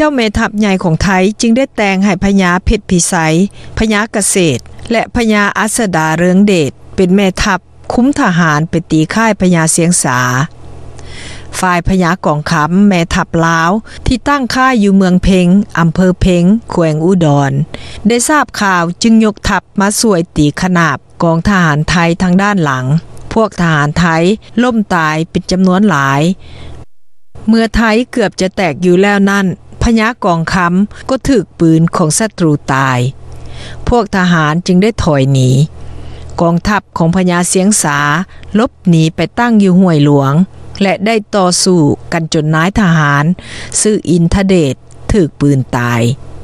ເຈົ້າແມ່ທັບໃຫຍ່ຂອງໄທຈຶ່ງໄດ້ແຕ່ງໃຫ້ພະຍາເພັດພິໄສ, ພະຍາກະເສດ ແລະ ພະຍາອັດສະດາເຣືອງເດດ ເປັນແມ່ທັບຄຸມທະຫານໄປຕີຄ້າຍພະຍາຊຽງສາ. ຝ່າຍພະຍາກອງຄຳ ແມ່ທັບລາວ ທີ່ຕັ້ງຄ້າຍຢູ່ເມືອງເພັງ, ອຳເພີເພັງ, ແຂວງອຸດອນ ໄດ້ຊາບຂ່າວຈຶ່ງຍົກທັບມາຊ່ວຍຕີຂະໜາບ ກອງທະຫານໄທທາງດ້ານຫຼັງ. ພວກທະຫານໄທລົ້ມຕາຍເປັນຈຳນວນຫຼາຍ. ເມື່ອໄທເກືອບຈະແຕກຢູ່ແລ້ວນັ້ນ, ພະຍາກອງຄຳກໍຖືກປືນຂອງສັດຕູຕາຍ. ພວກທະຫານຈຶ່ງໄດ້ຖອຍໜີ. ກອງທັບຂອງພະຍາຊຽງສາຫຼົບໜີໄປຕັ້ງຢູ່ຫ້ວຍຫຼວງ ແລະ ໄດ້ຕໍ່ສູ້ກັນຈົນນາຍທະຫານຊື່ອິນທະເດດຖືກປືນຕາຍ.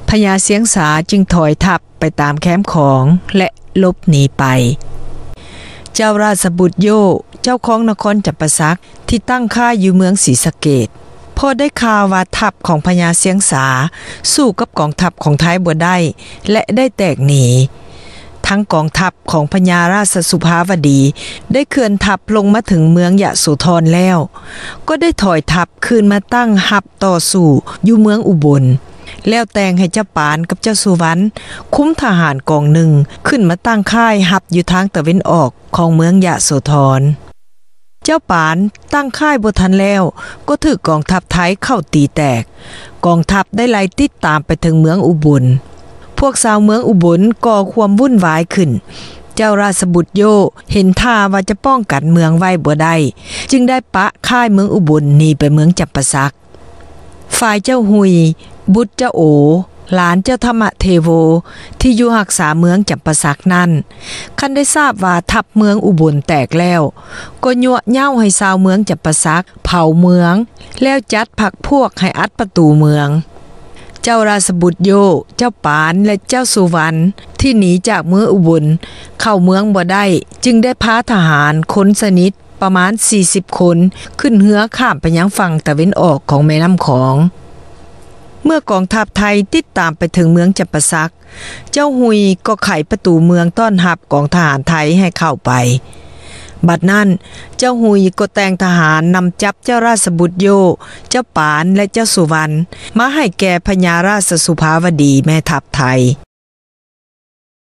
ພະຍາຊຽງສາຈຶ່ງຖອຍທັບ ໄປຕາມແຄມຂອງ ແລະ ຫຼົບໜີໄປ. ເຈົ້າລາຊະບຸດໂຢ ເຈົ້າຄອງນະຄອນຈຳປາສັກ ທີ່ຕັ້ງຄ້າຍຢູ່ເມືອງສີສະເກດ ພໍໄດ້ຂ່າວວ່າທັບຂອງພະຍາຊຽງສາສູ້ກັບກອງທັບຂອງໄທບໍ່ໄດ້ ແລະ ໄດ້ແຕກໜີ. ທັງກອງທັບຂອງພະຍາລາຊະສຸພາວະດີໄດ້ເຄື່ອນທັບລົງມາເຖິງເມືອງຍະໂສທອນແລ້ວ, ກໍໄດ້ຖອຍທັບຄືນມາຕັ້ງຮັບຕໍ່ສູ້ຢູ່ເມືອງອຸບົນ. ແລ້ວແຕ່ງໃຫ້ເຈົ້າປານກັບເຈົ້າສຸວັນຄຸມທະຫານກອງໜຶ່ງຂຶ້ນມາຕັ້ງຄ້າຍຮັບຢູ່ທາງຕາເວັນອອກຂອງເມືອງຍະໂສທອນ. ເຈົ້າປານຕັ້ງຄ້າຍບໍ່ທັນແລ້ວ ກໍຖືກກອງທັບໄທເຂົ້າຕີແຕກ. ກອງທັບໄດ້ໄລ່ຕິດຕາມໄປເຖິງເມືອງອຸບົນ. ພວກຊາວເມືອງອຸບົນກໍ່ຄວາມວຸ້ນວາຍຂຶ້ນ. ເຈົ້າລາຊະບຸດໂຢເຫັນທ່າວ່າຈະປ້ອງກັນເມືອງໄວ້ບໍ່ໄດ້, ຈຶ່ງໄດ້ປະຄ້າຍເມືອງອຸບົນໜີໄປເມືອງຈຳປາສັກ. ຝ່າຍເຈົ້າຮຸຍ ບຸດເຈົ້າໂອ ຫຼານເຈົ້າທຳມະເທໂວ ທີ່ຢູ່ຮັກສາເມືອງຈຳປາສັກນັ້ນ, ຄັນໄດ້ຊາບວ່າທັບເມືອງອຸບົນແຕກແລ້ວ, ກໍຍົວະເຍົ້າໃຫ້ຊາວເມືອງຈຳປາສັກເຜົາເມືອງ, ແລ້ວຈັດພັກພວກໃຫ້ອັດປະຕູເມືອງ. ເຈົ້າລາຊະບຸດໂຢ, ເຈົ້າປານ ແລະ ເຈົ້າສຸວັນ ທີ່ໜີຈາກເມືອງອຸບົນເຂົ້າເມືອງບໍ່ໄດ້, ຈຶ່ງໄດ້ພາທະຫານຄົນສະໜິດ ປະມານສີ່ສິບຄົນ ຂຶ້ນເຮືອຂ້າມໄປຍັງຝັ່ງຕາເວັນອອກຂອງແມ່ນ້ຳຂອງ. ເມື່ອກອງທັບໄທຕິດຕາມໄປເຖິງເມືອງຈຳປາສັກ, ເຈົ້າຮຸຍກໍໄຂປະຕູເມືອງຕ້ອນຮັບກອງທະຫານໄທໃຫ້ເຂົ້າໄປ. ບັດນັ້ນ, ເຈົ້າຮຸຍກໍແຕ່ງທະຫານນຳຈັບເຈົ້າລາຊະບຸດໂຢ, ເຈົ້າປານ ແລະ ເຈົ້າສຸວັນ ມາໃຫ້ແກ່ພະຍາລາຊະສຸພາວະດີແມ່ທັບໄທ.